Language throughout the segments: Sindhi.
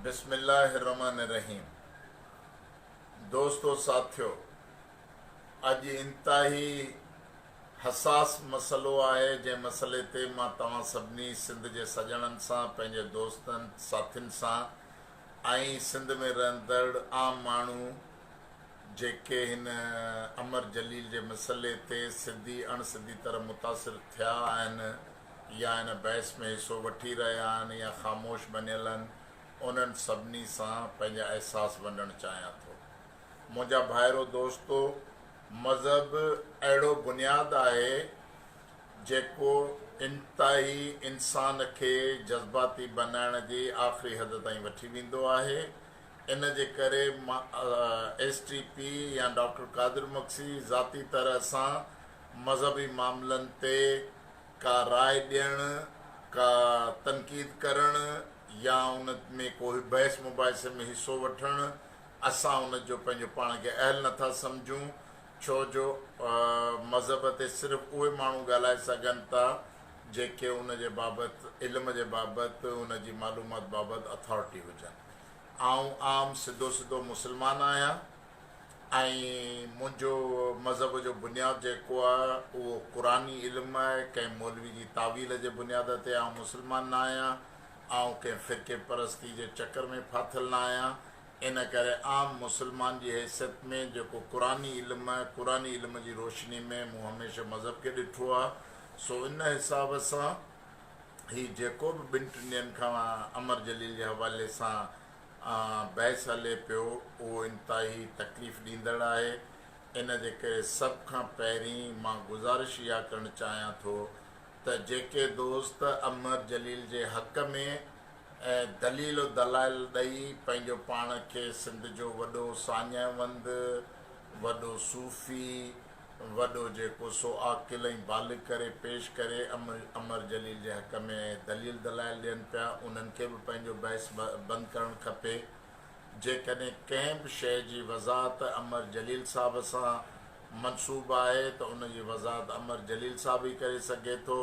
بسم الله الرحمن الرحيم دوستو ساٿيو اڄ انتهائي حساس مسئلو آهي جنهن مسئلي تي مان توهان سڀني سنڌ جي سڄڻن سان پنهنجي دوستن ساٿين سان ۽ سنڌ ۾ رهندڙ عام ماڻهو جيڪي هن امر جليل جي مسئلي تي سڌي اڻ سڌي طرح متاثر ٿيا آهن يا ان بحث ۾ حصو وٺي رهيا آهن يا خاموش بنيل آهن، انهن سڀني سان پنهنجا احساس ونڊڻ چاهيان ٿو. منهنجا ڀائرو دوستو! مذهب اهڙو بنياد آهي، جيڪو انتهائي انسان کي جذباتي بنائڻ جي آخري حد تائين وٺي ويندو آهي. ان جي ڪري ايس ٽي پي يا ڊاڪٽر قادر مگسي ذاتي طرح سان مذهبي معاملن تي ڪا راء ڏيڻ، ڪا تنقيد ڪرڻ يا ان ۾ ڪو بحث مباحثي ۾ حصو وٺڻ اسان ان جو پنهنجو پاڻ کي اهل نه ٿا سمجهون ڇو جو مذهب تي صرف اهي ماڻهو ڳالهائي سگهن ٿا جيڪي ان جي بابت علم جي بابت ان جي معلومات بابت اٿارٽي هجن. آئون عام سڌو سڌو مسلمان آهيان. ۽ منهنجو مذهب جو بنياد جيڪو آهي اهو قرآني علم آهي، ڪنهن مولوي جي تاويل جي بنياد تي آئون مسلمان نه آهيان، آئون ڪنهن فرقي پرستي جي چڪر ۾ ڦاٿل نه آهيان، ان ڪري عام مسلمان جي حيثيت ۾ جيڪو قرآني علم آهي، قرآني علم جي روشني ۾ مون هميشه مذهب کي ڏٺو آهي، سو ان حساب سان هي جيڪو به ٻن ٽن ڏينهن کان امر جليل جي حوالي سان بحث هلي پيو اهو انتهائي تڪليف ڏيندڙ آهي ان جي ڪري سڀ کان پهرين مان گذارش اها ڪرڻ چاهيان ٿو ته جيڪي دوست امر جليل جي حق ۾ دليل و دلائل ڏئي پنهنجو پاڻ کي سنڌ جو وڏو ساڃاهه وند وڏو صوفي وڏو جيڪو سو عاقل ۽ بالغ ڪري پيش ڪري امر جليل جي حق ۾ دليل دلائل ڏين پيا انهن کي به پنهنجو بحث بند ڪرڻ کپي. جيڪڏهن ڪنهن به شيء جي وضاحت امر جليل صاحب سان منسوب آهي ته ان جي وضاحت امر جليل صاحب ئي ڪري سگهي ٿو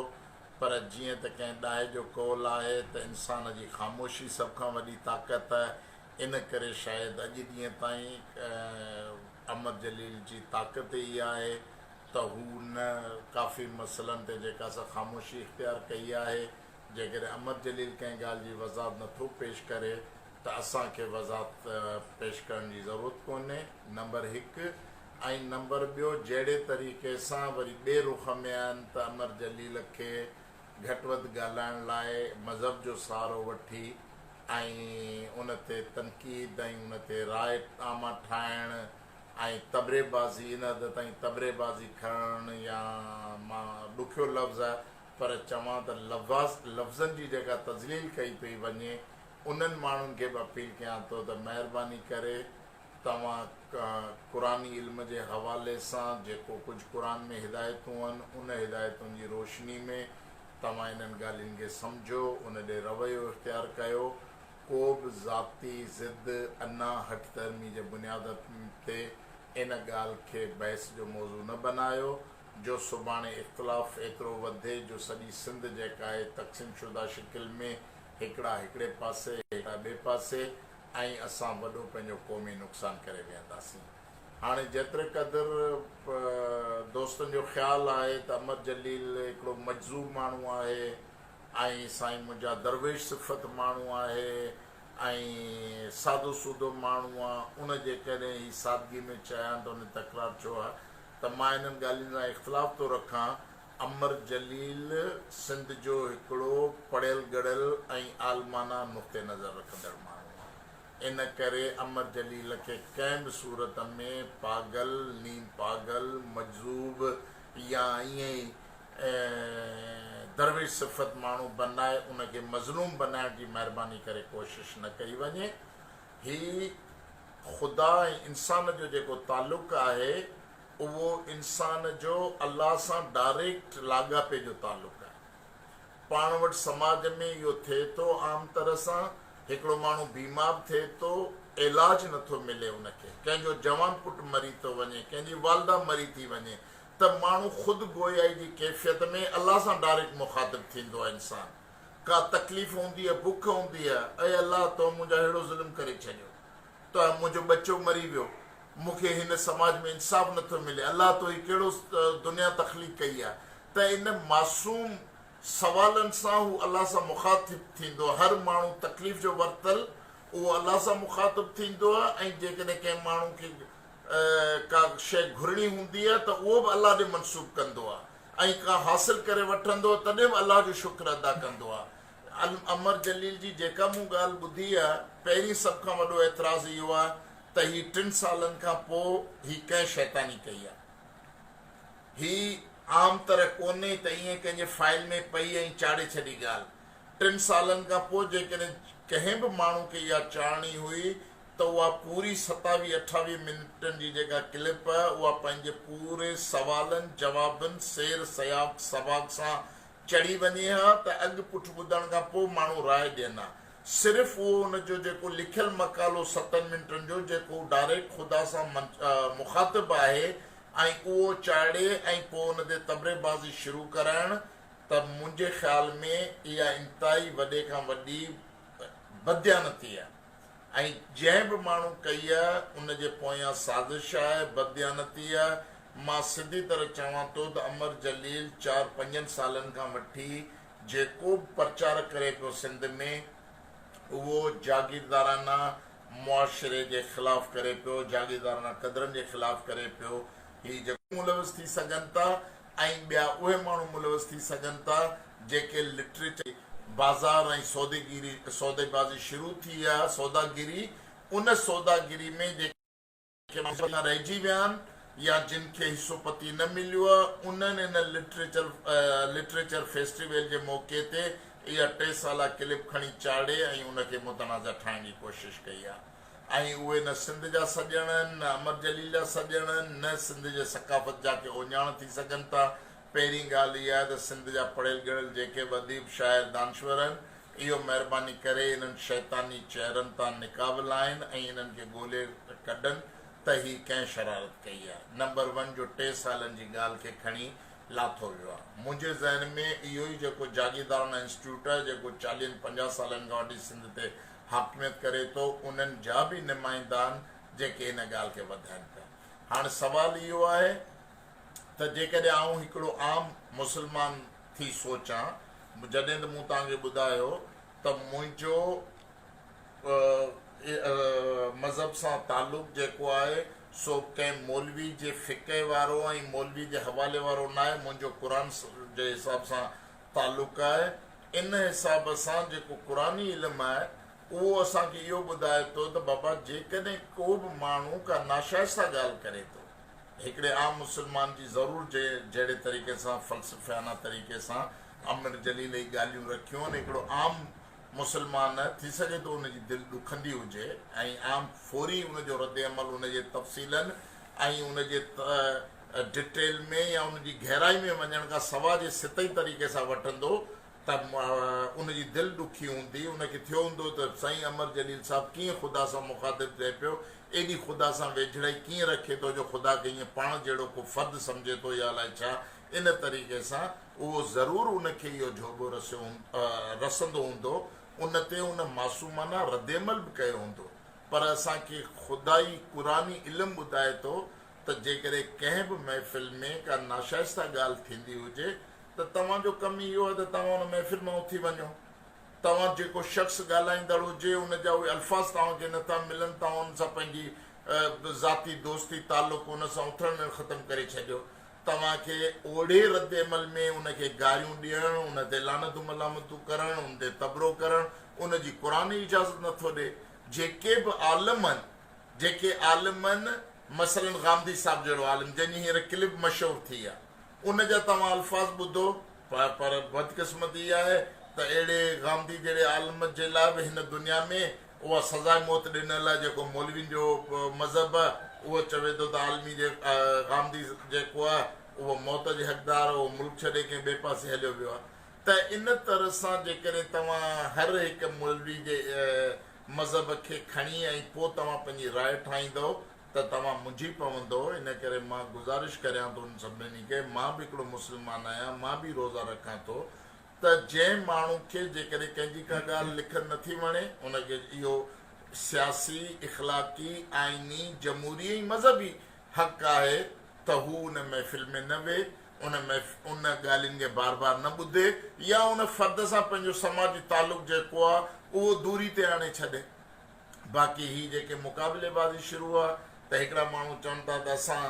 پر جيئن ته ڪنهن ڏاهي جو قول آهي ته انسان جي خاموشي سڀ کان وڏي طاقت آهي ان ڪري شايد اڄ ڏينهن تائين امر جليل جي طاقت ئي اها آهي ته هو نه ڪافي مسئلن تي جيڪا سا خاموشي اختيار ڪئي آهي، جيڪڏهن امر جليل ڪنهن ڳالهه جي وضاحت نه ٿو پيش ڪري ته اسان کي وضاحت پيش ڪرڻ جي ضرورت ڪونهي، نمبر هڪ ۽ نمبر ٻيو جهڙي طريقي سان وري ٻئي رخ ۾ آهن ته امر جليل کي گهٽ وڌ ڳالهائڻ لاء مذهب جو سهارو وٺي ۽ ان تي تنقيد ۽ ان تي راء عامه ٺاهڻ ۽ تبري بازي ان حد تائين تبري بازي کڻڻ يا مان ڏکيو لفظ آهي پر چوان ته لفظ لفظن جي جيڪا تذليل ڪئي پئي وڃي انهن ماڻهن کي به اپيل ڪيان ٿو ته مهرباني ڪري توهان قرآني علم جي حوالي سان جيڪو ڪجهه قرآن ۾ هدايتون آهن ان هدايتن جي روشني ۾ توهان انهن ڳالهين کي سمجهو ان ڏي رويو اختيار ڪيو ڪو به ذاتي ضد انا هٺ ڌرمي جي بنياد تي ان ڳالهه کي بحث جو موضوع نه بنايو جو سڀاڻي اختلاف ايترو وڌي جو سڄي سنڌ جيڪا آهي تقسيم شده شڪل ۾ هڪڙا هڪڙي پاسي هڪڙا ٻئي پاسي ۽ اسان وڏو پنهنجو قومي نقصان ڪري ويهنداسين. هاڻي جيتري قدر دوستن جو خيال آهي ته امر جليل هڪڙو مجذوب ماڻهو آهي ۽ سائين منهنجا درويش صفت ماڻهو آهي ۽ سادو سودو ماڻهو آ ان جيڪڏهن هي سادگي ۾ چيان ته ان تڪرار ڇو آهي ته مان انهن ڳالهين سان اختلاف ٿو رکان امر جليل سنڌ جو هڪڙو پڙهيل ڳڙهيل ۽ عالمانه نقطه نظر رکندڙ ماڻهو آهي. ان ڪري امر جليل کي ڪنهن به صورت ۾ پاڳل، نيم پاڳل، مجذوب يا ائين ئي درويش صفت ماڻهو بنائي ان کي مظلوم بنائڻ جي مهرباني ڪري ڪوشش نه ڪئي وڃي. هي خدا ۽ انسان جو جيڪو تعلق آهي اهو انسان جو الله سان ڊائريڪٽ لاڳاپي جو تعلق آهي. پاڻ وٽ سماج ۾ اهو ٿئي ٿو عام طرح سان هڪڙو ماڻهو بيمار ٿئي ٿو علاج نٿو ملي ان کي، ڪنهن جو جوان پٽ مري ٿو وڃي، ڪنهن جي والده مري ٿي وڃي ته ماڻهو خود گويائي جي ڪيفيت ۾ الله سان ڊائريڪٽ مخاطب ٿيندو آهي انسان. ڪا تڪليف هوندي آهي، بک هوندي آهي، اي الله تو منهنجا ههڙو ظلم ڪري ڇڏيو، تو منهنجو ٻچو مري ويو، مون کي هن سماج ۾ انصاف نٿو ملي، الله تو هي ڪهڙو دنيا تخليق ڪئي آهي ته ان معصوم سوالن سان هو الله سان مخاطب ٿيندو آهي، هر ماڻهو تڪليف جو ورتل اهو الله سان مخاطب ٿيندو آهي ۽ جيڪڏهن ڪنهن ماڻهو کي ڪا شيء گهرڻي هوندي آهي ته اهو به الله ڏي منسوب ڪندو آهي ۽ ڪا حاصل ڪري وٺندو آهي تڏهن به الله جو شڪر ادا ڪندو آهي. امر جليل جي جيڪا مون ڳالهه ٻڌي آهي پهرين سڀ کان وڏو اعتراض اهو آهي ته هي ٽن سالن کان پوء هي ڪنهن شيطاني ڪئي آهي. هي عام طرح ڪونهي ته ائين ڪنهن جي فائل ۾ پئي ۽ چاڙهي ڇڏي ڳالهه. ٽن سالن کان پوء جيڪڏهن ڪنهن به ماڻهو کي اها چاڙهڻي هئي ته اها پوري ستاويهه اٺاويهه منٽن جي جيڪا ڪلپ آهي اها پنهنجي پوري سوالن جوابن سير سياق سباق سان چڙهي وڃي ها ته اڳ پٺ ٻڌڻ کان پوء ماڻهو راء ڏين ها. صرف اهو ان جو جيڪو لکيل مقالو ستن منٽن جو جيڪو ڊائريڪٽ خدا سان مخاطب آهي ۽ اهو چاڙهي ۽ پوء ان تي تبري بازي شروع ڪرائڻ ته منهنجي خيال ۾ اها انتهائي وڏي کان وڏي بدديانتي آهي ۽ جنهن به ماڻهو ڪئي آهي ان جي پويان سازش آهي، بدديانتي آهي. مان سڌي طرح چوان ٿو ته امر جليل چار پنجن سالن کان وٺي جيڪو به پرچار ڪري پيو سنڌ ۾ اهو جاگيردارانه معاشري جي خلاف ڪري پيو، جاگيردارانه قدرن جي خلاف ڪري پيو، هي جيڪو. ملوث ٿي سگهن ٿا ۽ ٻيا اهي ماڻهو ملوث ٿي سگهن ٿا جيڪي لٽريچر. بازار ۽ سوديگيري سوديبازي شروع ٿي آهي سوداگيري ان سوداگيري ۾ جيڪي. ماڻهو رهجي ويا آهن يا جن کي حصو پتي نه مليو آهي انهن ان لٽريچر لٽريچر فيسٽيول جي موقعي تي اها ٽي سالا ڪلپ کڻي چاڙهي ۽ ان کي متنازع ٺاهڻ جي ڪوشش ڪئي آهي ۽ اهي نه سنڌ جا سڄڻ آهن نه امر جليل جا سڄڻ آهن نه سنڌ جي ثقافت جا ڪي اوڃاڻ ٿي سگهن ٿا پهرين ڳالهه اها آهي ته سنڌ جا پڙهيل ڳڙهيل جيڪي به اديب شاعر دانشور آهن اهو مهرباني ڪري انهن شيطاني چهرن تان نقاب لاهين ۽ انهن کي ڳولي ڪڍن ته هي ڪنهن شرارت ڪئي آهي. نمبر ون جو ٽي سالن جي ڳالهه کي کڻي لاٿو ويو آهي. منهنجي ذهن ۾ اهو ئي جيڪو جاگيردارانه انسٽيٽيوٽ آهي جيڪو چاليهن پنجاهه سالن کان وٺي سنڌ تي حاڪميت ڪري ٿو انهن جا به نمائندا آهن جيڪي ان ڳالهه کي وڌائين پيا. هاڻ سوال اهو آهي ته جيڪڏهن آئون هڪڙو عام مسلمان ٿي سوچان، جڏهن ته مون توهان کي ٻڌايو ته منهنجو مذهب سان تعلق جيڪو آهي سو ڪنهن مولوي جي فقه وارو ۽ مولوي جي حوالي وارو ناهي، منهنجو قرآن جي حساب سان تعلق آهي. ان حساب سان جيڪو قرآني علم آهي اهو اسان کي اهو ٻڌائي ٿو ته بابا جيڪڏهن ڪو به ماڻهو ڪا ناشائسته ڳالهه ڪري ٿو، هڪڙي عام مسلمان جي ضرور جهڙي طريقي سان فلسفيانه طريقي سان امر جليل هي ڳالهيون رکيون آهن هڪڙو عام مسلمان ٿي سگهي ٿو ان جي دل ڏکندي هجي ۽ عام فوري ان جو رد عمل ان جي تفصيلن ۽ ان جي ڊٽيل ۾ يا ان جي گهرائي ۾ وڃڻ کان سوا جي سطحي طريقي سان وٺندو ته ان جي دل ڏکي هوندي، ان کي ٿيو هوندو ته سائين امر جليل صاحب ڪيئن خدا سان مخاطب ٿئي پيو، ايڏي خدا سان ويجهڙائي ڪيئن رکي ٿو جو خدا کي ائين پاڻ جهڙو ڪو فرد سمجهي ٿو يا الائي ڇا، ان طريقي سان اهو ضرور ان کي اهو جهوٻو رسيو رسندو هوندو، ان تي ان معصومانه ردعمل به ڪيو هوندو، پر اسان کي خدائي قرآني علم ٻڌائي ٿو ته جيڪڏهن ڪنهن به محفل ۾ ڪا ناشائسته ڳالهه ٿيندي هجي ته توهان جو ڪم اهو آهي ته توهان ان محفل مان اٿي وڃو. توهان جيڪو شخص ڳالهائيندڙ هجي ان جا اهي الفاظ توهان کي نه ٿا ملن، توهان ان سان پنهنجي ذاتي دوستي تعلق ان سان اٿڻ ويهڻ ختم ڪري ڇڏيو. توهان کي اوڙي رد عمل ۾ ان کي گاريون ڏيڻ، ان تي لعنتون ملامتون ڪرڻ، ان تي تبرو ڪرڻ ان جي قرآن ئي اجازت نه ٿو ڏي. جيڪي به عالم آهن، جيڪي عالم آهن مثلاً غامدي صاحب جهڙو عالم جنهن جي هينئر ڪلپ مشهور ٿي آهي، ان جا توهان الفاظ ٻڌو پر بدقسمتي اها آهي ته اهڙي غامدي جهڙي عالم جي لاء به هن دنيا ۾ اها سزاء موت ڏنل آهي جيڪو مولوين جو مذهب آهي اهو چوي ٿو ته عالمي جي غامدي جيڪو آهي اهو موت جي حقدار آهي اهو ملڪ ڇڏي ڪنهن ٻئي پاسي هليو ويو آهي ته ان طرح سان جيڪڏهن توهان هر هڪ مولوي جي مذهب کي کڻي ۽ پوء توهان پنهنجي راء ٺاهيندؤ ته توهان منجهي پوندؤ، ان ڪري مان گذارش ڪريان ٿو انهن سڀني کي، مان به هڪڙو مسلمان آهيان، مان به روزا رکان ٿو، ته جنهن ماڻهو کي جيڪڏهن ڪنهن جي ڪا ڳالهه لکت نٿي وڻي ان کي اهو سياسي، اخلاقي، آئيني، جمهوري ۽ مذهبي حق آهي ته هو ان محفل ۾ نه ويهي، ان ان ڳالهين کي بار بار نه ٻڌي يا ان فرد سان پنهنجو سماجي تعلق جيڪو آهي اهو دوري تي آڻي ڇڏي. باقي هي جيڪي مقابلي بازي شروع آهي ته هڪڙا ماڻهو چون ٿا ته اسان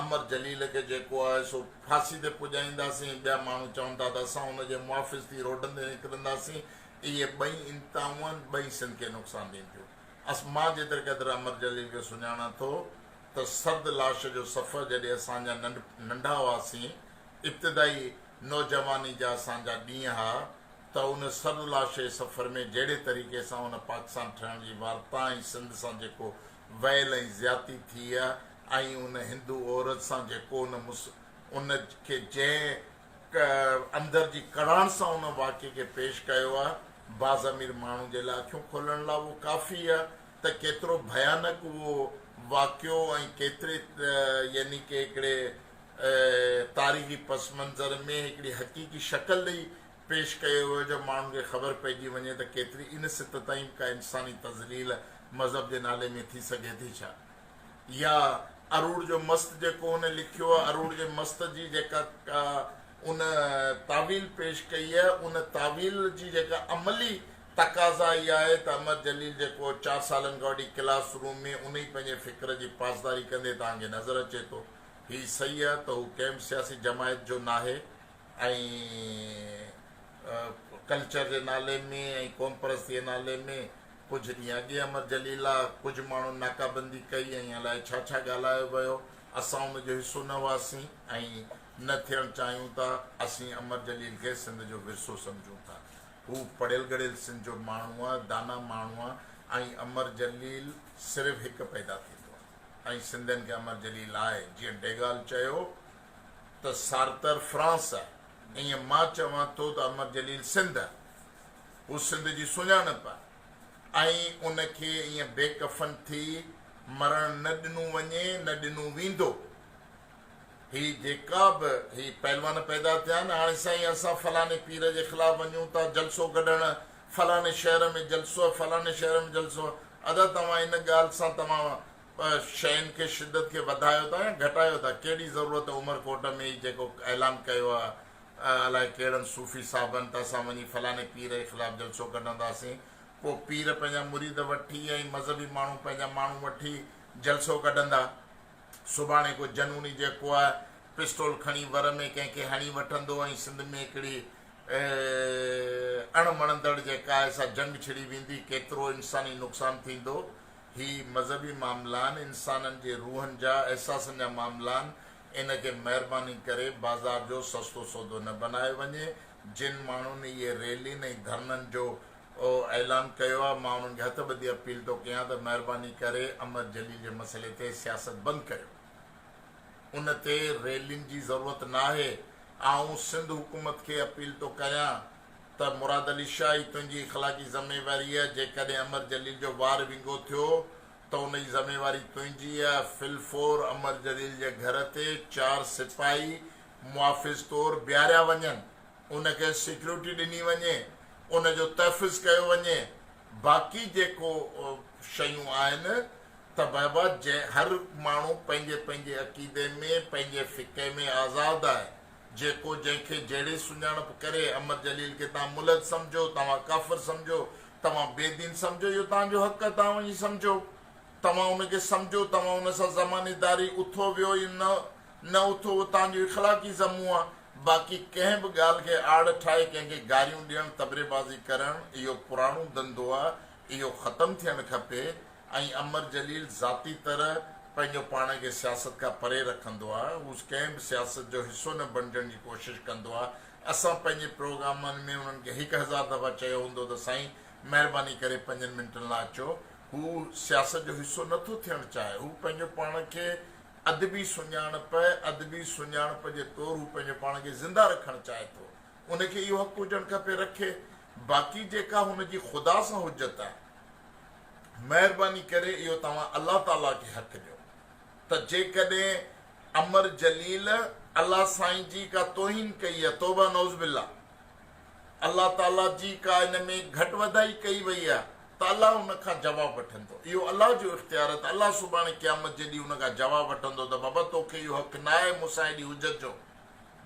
امر جليل کي جيڪو آهي سو ڦاسي تي پڄائينداسين، ٻيا ماڻهو چون ٿا ته اسان ان جي محافظ ٿي روڊن تي نڪرنداسين، اهي ٻئي انتهائون آهن، ٻئي سنڌ کي نقصان ڏينديون. مان جيتري قدر امر جليل کي سڃاڻان ٿو ته سرد لاش جو سفر جڏهن اسان جا ننڍا هئاسين، ابتدائي نوجواني جا اسان جا ڏينهن ها ته ان سرد لاش جي سفر ۾ جهڙي طريقي سان ان پاڪستان ٺهڻ جي وارتا ۽ سنڌ سان جيڪو ويل ۽ زيادتي ٿي ۽ ان هندو عورت سان جيڪو ان ان کي جنهن اندر جي ڪڙاڻ سان ان واقعي کي پيش ڪيو آهي، باضمير ماڻهو جي لاء اکيون کولڻ لاء اهو ڪافي آهي ته ڪيترو ڀيانڪ اهو واقعو ۽ ڪيتري يعني ڪي هڪڙي تاريخي پس منظر ۾ هڪڙي حقيقي شڪل ڏئي پيش ڪيو ويو جو ماڻهن کي خبر پئجي وڃي ته ڪيتري ان سطح تائين به ڪا انساني تذليل مذهب جي نالي ۾ ٿي سگهي ٿي ڇا؟ يا اروڙ جو مست جيڪو هن لکيو آهي، اروڙ جي مست جي جيڪا ان تاويل پيش ڪئي آهي، ان تاويل جي جيڪا عملي تقاضا اها آهي ته امر جليل جيڪو چار سالن کان وٺي ڪلاس روم ۾ ان ئي پنهنجي فڪر جي پاسداري ڪندي توهان کي نظر اچي ٿو. هي صحيح آهي ته هو ڪنهن به سياسي جماعت جو ناهي ۽ ڪلچر جي نالي ۾ ۽ قومپرستي جي نالي ۾ ڪجهه ڏينهن اڳي امر جليل لاء ڪجهه ماڻهن ناڪابندي ڪئي ۽ الائي ڇا ڇا ڳالهايو ويو. اسان ان جو حصو نه هئاسين ۽ نه ٿيڻ چاهيون ٿا. اسين امر جليل کي سنڌ جو ورثو سمجهون ٿا. هو پڙهيل ڳڙهيل سنڌ جو ماڻهو آهي، دانا ماڻهو آهي ۽ امر جليل صرف هڪ پيدا ٿيندو آهي ۽ سنڌين کي امر جليل آهي. جيئن ڊيگال چيو ته سارتر فرانس آهي، ائين مان چوان ٿو ته امر جليل سنڌ آهي. هو سنڌ جي سڃاڻپ آهي ۽ ان کي ائين بي ڪفن ٿي مرڻ نه ڏنو وڃي نه ڏنو ويندو. هي جيڪا به هي پهلوان پيدا ٿيا آهن هاڻي سائين اسان فلاني پير جي خلاف وڃون ٿا جلسو ڪڍڻ فلاني شهر ۾ جلسو آهي فلاني شهر ۾ جلسو آهي ادا توهان ان ڳالهه سان توهان شين کي شدت کي وڌايو ٿا يا گهٽايو ٿا ڪهڙي ضرورت عمرڪوٽ ۾ هي جيڪو اعلان ڪيو آهي الائي ڪهڙن صوفي صاحبن ته اسان وڃي فلاڻي پير جي خلاف جلسو ڪڍنداسين. پوء پير پنهنجا مريد وٺي ۽ مذهبي ماڻهو پنهنجا ماڻهو وٺي جلسو ڪڍندا. سڀاڻي ڪو جنوني جيڪو آهي پسٽول کڻي ور ۾ ڪنهن کي هڻي وٺندو ۽ سنڌ ۾ هڪڙي اڻ وڻندڙ جيڪا آهي سا جنگ ڇڙي ويندي. ڪيترو انساني نقصان ٿيندو. هي مذهبي معاملا آهن، انسانن جي روحن جا، احساسن جا معاملا آهن. ان کي مهرباني ڪري بازار جو سستو سودو نه بنايو وڃي، جن ماڻهن اهي ريلين ۽ ڌرڻن جو اعلان ڪيو آهي مان انهن کي هٿ ٻڌي اپيل ٿو ڪيان ته مهرباني ڪري امر جليل جي مسئلي تي سياست بند ڪريو، ان تي ريلين جي ضرورت ناهي، آئون سنڌ حڪومت کي اپيل ٿو ڪريان ته مراد علي شاهه هي تنهنجي اخلاقي ذميواري آهي جيڪڏهن امر جليل جو وار ونگو ٿيو ته ان جي ذميواري تنهنجي آ، في الفور امر جليل جي گهر تي چار سپاهي محافظ طور بيهاريا وڃن، ان کي سيڪيورٽي ڏني وڃي، ان جو تحفظ ڪيو وڃي، باقي جيڪو شيون آهن ته بابا جنهن هر ماڻهو پنهنجي پنهنجي عقيدي ۾ پنهنجي فقه ۾ آزاد آهي، جيڪو جنهن کي جهڙي سڃاڻپ ڪري، امر جليل کي توهان ملحد سمجهو، توهان ڪافر سمجهو، توهان بي دين سمجهو اهو توهان جو حق آهي توهان وڃي سمجهو توهان ان کي سمجهو توهان ان سان زماني داري اٿو ويهو يا نه نه اٿو اهو توهان جو اخلاقي ذمو آهي باقي ڪنهن به ڳالهه کي آڙ ٺاهي ڪنهن کي گاريون ڏيڻ تبري بازي ڪرڻ اهو پراڻو ڌنڌو آهي اهو ختم ٿيڻ کپي ۽ امر جليل ذاتي طرح پنهنجو پاڻ کي سياست کان پري رکندو آهي هو ڪنهن به سياست جو حصو نه بڻجڻ جي ڪوشش ڪندو آهي اسان پنهنجي پروگرامن ۾ انهن کي 1000 دفعا چيو هوندو ته سائين مهرباني ڪري پنجن منٽن لاء اچو. هو سياست جو حصو نه ٿو ٿيڻ چاهي. هو پنهنجو پاڻ کي ادبي سڃاڻپ، ادبي سڃاڻپ جي طور هو پنهنجو پاڻ کي زنده رکڻ چاهي ٿو. ان کي اهو حق هجڻ کپي، رکي. باقي جيڪا هن جي خدا سان حجت آهي، مهرباني ڪري اهو توهان الله تعاليٰ کي حق ڏيو ته جيڪڏهن امر جليل الله سائين جي ڪا توهين ڪئي آ توبه نعوذ بالله الله تعاليٰ جي ڪا ان ۾ گهٽ وڌائي ڪئي وئي آهي ته الله ان کان جواب وٺندو. اهو الله جو اختيار آهي ته الله سڀاڻي قيامت جي ڏينهن ان کان جواب وٺندو ته بابا توکي اهو حق نه آهي مون سان ايڏي حجت جو.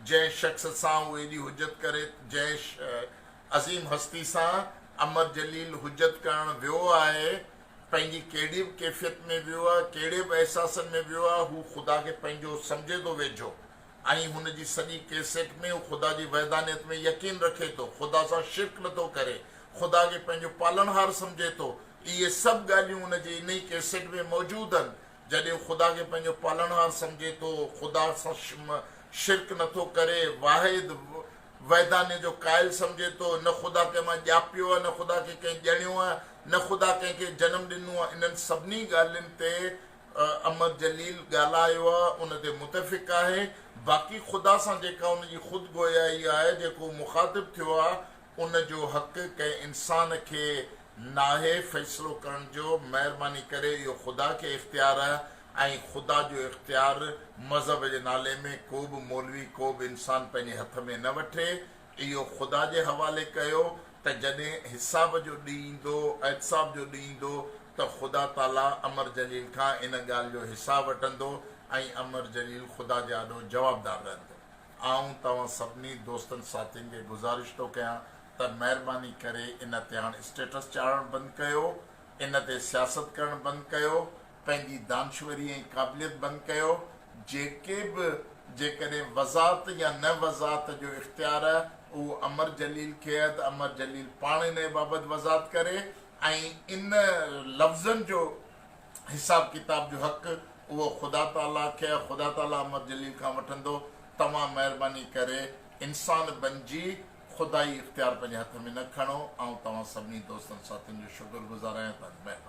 جنهن شخص سان هو ايڏي حجت ڪري، جنهن عظيم هستي سان امر جليل حجت ڪرڻ ويو آهي، پنهنجي ڪهڙي به ڪيفيت ۾ ويو آهي، ڪهڙي به احساسن ۾ ويو آهي، هو خدا کي پنهنجو سمجهي ٿو ويجهو ۽ هن جي سڄي ڪيسيٽ ۾ هو خدا جي وحدانيت ۾ يقين رکي ٿو، خدا سان شرڪ نٿو ڪري، خدا کي پنهنجو پالڻهار سمجهي ٿو، اهي سڀ ڳالهيون هن جي انهي ڪيسيٽ ۾ موجود آهن. جڏهن هو خدا کي پنهنجو پالڻهار سمجهي ٿو، خدا سان شرڪ نٿو ڪري، واحد وحدانيت جو قائل سمجهي ٿو، نه خدا ڪنهن مان ڄاپيو آهي، نه خدا کي ڪنهن ڄڻيو آهي، نه خدا ڪنهن کي جنم ڏنو آهي، انهن سڀني ڳالهين تي امر جليل ڳالهايو آهي، ان تي متفق آهي، باقي خدا سان جيڪا ان جي خود گويائي آهي، جيڪو هو مخاطب ٿيو آهي، ان جو حق ڪنهن انسان کي ناهي فيصلو ڪرڻ جو، مهرباني ڪري اهو خدا کي اختيار آهي ۽ خدا جو اختيار مذهب جي نالي ۾ ڪو به مولوي ڪو به انسان پنهنجي هٿ ۾ نه وٺي، اهو خدا جي حوالي ڪيو ته جڏهن حساب جو ڏينهن ايندو، احتساب جو ڏينهن ايندو ته خدا تعاليٰ امر جليل کان ان ڳالهه جو حساب وٺندو ۽ امر جليل خدا جي آڏو جوابدار رهندو. آئون توهان سڀني دوستن ساٿين کي گذارش ٿو ڪيان ته مهرباني ڪري ان تي هاڻ اسٽيٽس چاڙهڻ بند ڪيو، ان تي سياست ڪرڻ بند ڪيو، پنهنجي دانشوري ۽ قابليت بند ڪيو، جيڪي به جيڪڏهن وضاحت يا نه وضاحت جو اختيار آهي اهو امر جليل کي آهي ته امر جليل پاڻ انهي بابت وضاحت ڪري ۽ ان لفظن جو حساب ڪتاب جو حق اهو خدا تعاليٰ کي آهي، خدا تعاليٰ امر جليل کان وٺندو، توهان مهرباني ڪري انسان بنجي خدائي اختيار پنهنجي هٿ ۾ نه کڻو، آئون توهان سڀني دوستن ساٿين جو شڪر گذار آهيان، توهان جي مهرباني.